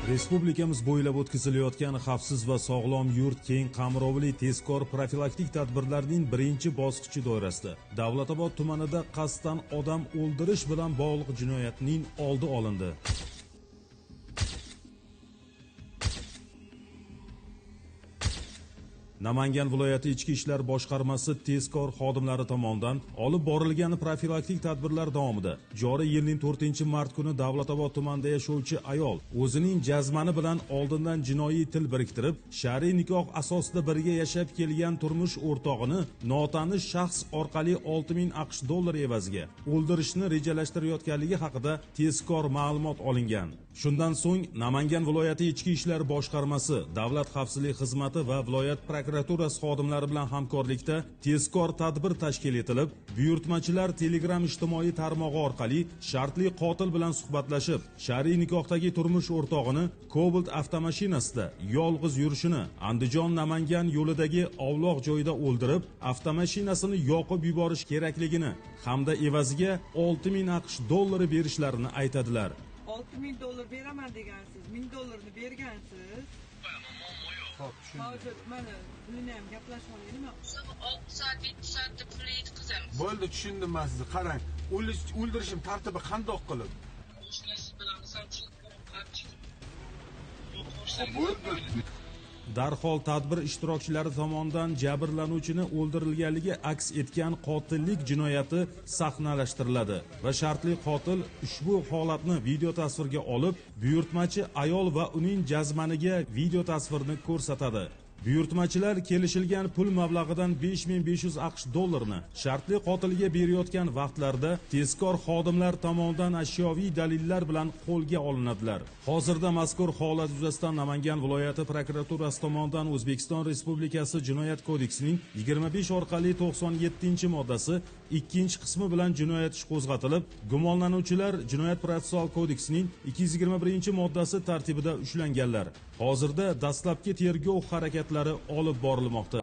Respublikamiz bo'ylab o'tkazilayotgan xavfsiz va sog'lom yurt keng qamrovli tezkor profilaktik tadbirlarning birinchi bosqichi doirasida Davlatobod tumanida qasddan odam o'ldirish bilan bog'liq jinoyatning oldi olindi. Namangan viloyati Ichki ishlar boshqarmasi tezkor xodimlari tomonidan olib borilgan profilaktik tadbirlar davomida joriy yilning 4-mart kuni Davlatobod tumanida yashovchi ayol o'zining jazmani bilan oldindan jinoiy til biriktirib, shar'iy nikoh asosida birga yashab kelgan turmush o'rtog'ini notanish shaxs orqali 6000 AQSh dollari evaziga o'ldirishni rejalashtirayotganligi haqida tezkor ma'lumot olingan. Shundan so'ng Namangan viloyati Ichki ishlar boshqarmasi, Davlat xavfsizlik xizmati va viloyat prokuraturasi xodimlari bilan hamkorlikda tezkor tadbir tashkil etilib, buyurtmachilar Telegram ijtimoiy tarmog'i orqali shartli qotil bilan suhbatlashib, shar'iy nikohdagi turmush o'rtog'ini Cobalt avtomashinasida yolg'iz yurishini Andijon Namangan yo'lidagi ovloq joyida o'ldirib, avtomashinasini yoqib yuborish kerakligini hamda evaziga 6000 AQSh dollari berishlarini aytadilar. 6000 dollar beraman degansiz, 1000 dollarni bergansiz. Xo'p, tushundim. Hozir mana pulini ham gaplashib olaylikmi? 6 soat, 7 soatda pul yetkazamiz. Bo'ldi, tushundim men sizni. Qarang, o'ldirishim tartibi qandoq qilib? Bo'ldi. Darhol tadbir ishtirokchilari tomonidan jabrlanuvchini o'ldirilganligi aks etgan qotillik jinoyati sahnalashtiriladi va shartli qotil ushbu holatni video tasvirga olib, buyurtmachi ayol va uning jazmaniga video tasvirni ko'rsatadi. Buyurtmachilar kelishilgan pul mablag'idan 5500 AQSh dollarini shartli qotilga berayotgan vaqtlarida tezkor xodimlar tomonidan ashyoviy dalillar bilan qo'lga olinadilar. Hozirda mazkur holat yuzasidan Namangan viloyati prokuraturasi tomonidan O'zbekiston Respublikasi Jinoyat kodeksining 25 orqali 97-moddasi 2-qismi bilan jinoyat ishi qo'zg'atilib, gumonlanuvchilar Jinoyat protsessual kodeksining 221-moddasi tartibida ushlanganlar. Hozirda dastlabki tergov harakatlari olib borilmoqda.